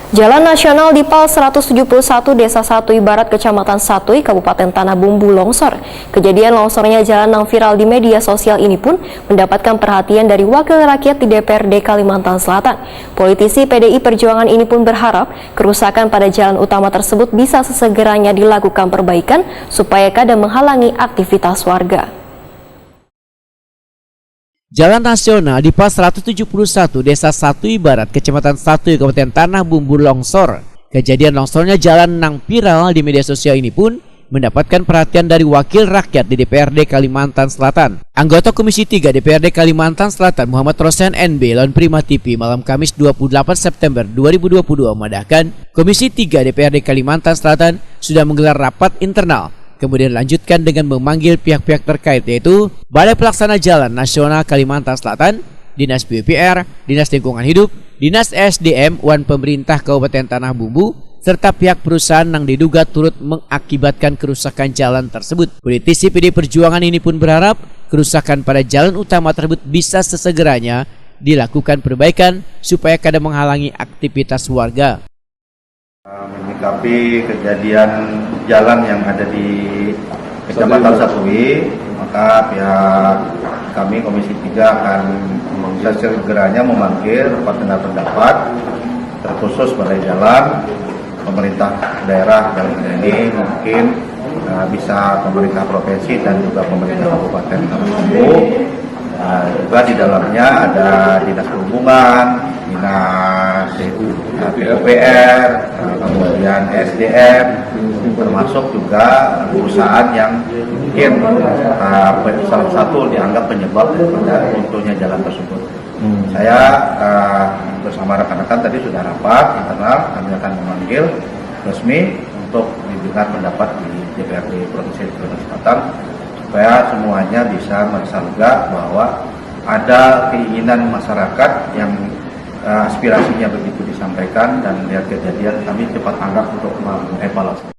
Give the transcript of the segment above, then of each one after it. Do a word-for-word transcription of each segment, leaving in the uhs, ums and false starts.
Jalan Nasional di Pal seratus tujuh puluh satu Desa Satui Barat, Kecamatan Satui, Kabupaten Tanah Bumbu longsor. Kejadian longsornya jalan yang viral di media sosial ini pun mendapatkan perhatian dari wakil rakyat di D P R D Kalimantan Selatan. Politisi P D I Perjuangan ini pun berharap kerusakan pada jalan utama tersebut bisa sesegeranya dilakukan perbaikan supaya kada menghalangi aktivitas warga. Jalan Nasional di Pal seratus tujuh puluh satu Desa Satui Barat, Kecamatan Satui, Kabupaten Tanah Bumbu longsor. Kejadian longsornya jalan nang viral di media sosial ini pun mendapatkan perhatian dari wakil rakyat di D P R D Kalimantan Selatan. Anggota Komisi tiga D P R D Kalimantan Selatan, Muhammad Rosen N B, lawan Prima T V malam Kamis dua puluh delapan September dua ribu dua puluh dua, madahkan Komisi tiga D P R D Kalimantan Selatan sudah menggelar rapat internal, kemudian lanjutkan dengan memanggil pihak-pihak terkait, yaitu Balai Pelaksana Jalan Nasional Kalimantan Selatan, Dinas P U P R, Dinas Lingkungan Hidup, Dinas S D M, wan pemerintah Kabupaten Tanah Bumbu, serta pihak perusahaan nang diduga turut mengakibatkan kerusakan jalan tersebut. Politisi P D I Perjuangan ini pun berharap kerusakan pada jalan utama tersebut bisa sesegeranya dilakukan perbaikan supaya kada menghalangi aktivitas warga. Menyikapi kejadian jalan yang ada di Kecamatan Satui, maka pihak kami Komisi tiga akan segeranya memanggil rapat dengar pendapat, terkhusus Balai Jalan, pemerintah daerah dalam hal ini mungkin uh, bisa pemerintah provinsi dan juga pemerintah kabupaten Tanah Bumbu. Uh, juga di dalamnya ada dinas perhubungan, dinas uh, P U P R, uh, kemudian S D M, termasuk juga perusahaan yang mungkin uh, salah satu dianggap penyebab daripada runtuhnya jalan tersebut. Hmm. Saya uh, bersama rekan-rekan tadi sudah rapat internal, kami akan memanggil resmi untuk didengar pendapat di D P R D Provinsi Kalimantan Selatan supaya semuanya bisa merasa lega bahwa ada keinginan masyarakat yang uh, aspirasinya begitu disampaikan dan melihat kejadian, kami cepat tanggap untuk mengevaluasi.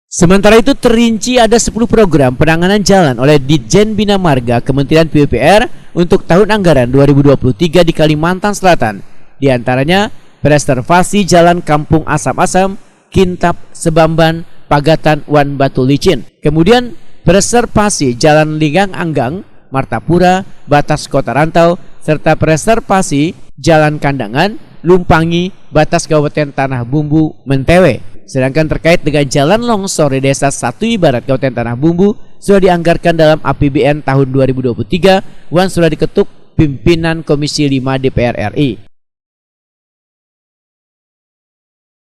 Sementara itu, terinci ada sepuluh program penanganan jalan oleh Ditjen Bina Marga Kementerian P U P R untuk tahun anggaran dua ribu dua puluh tiga di Kalimantan Selatan, di antaranya preservasi jalan Kampung Asam-Asam, Kintap, Sebamban, Pagatan, wan Batu Licin. Kemudian, preservasi jalan Linggang Anggang, Martapura, batas Kota Rantau, serta preservasi Jalan Kandangan, Lumpangi, batas Kabupaten Tanah Bumbu, Mentewe. Sedangkan terkait dengan jalan longsor di Desa Satui Barat, Kabupaten Tanah Bumbu, sudah dianggarkan dalam A P B N tahun dua ribu dua puluh tiga wan sudah diketuk pimpinan Komisi lima D P R R I.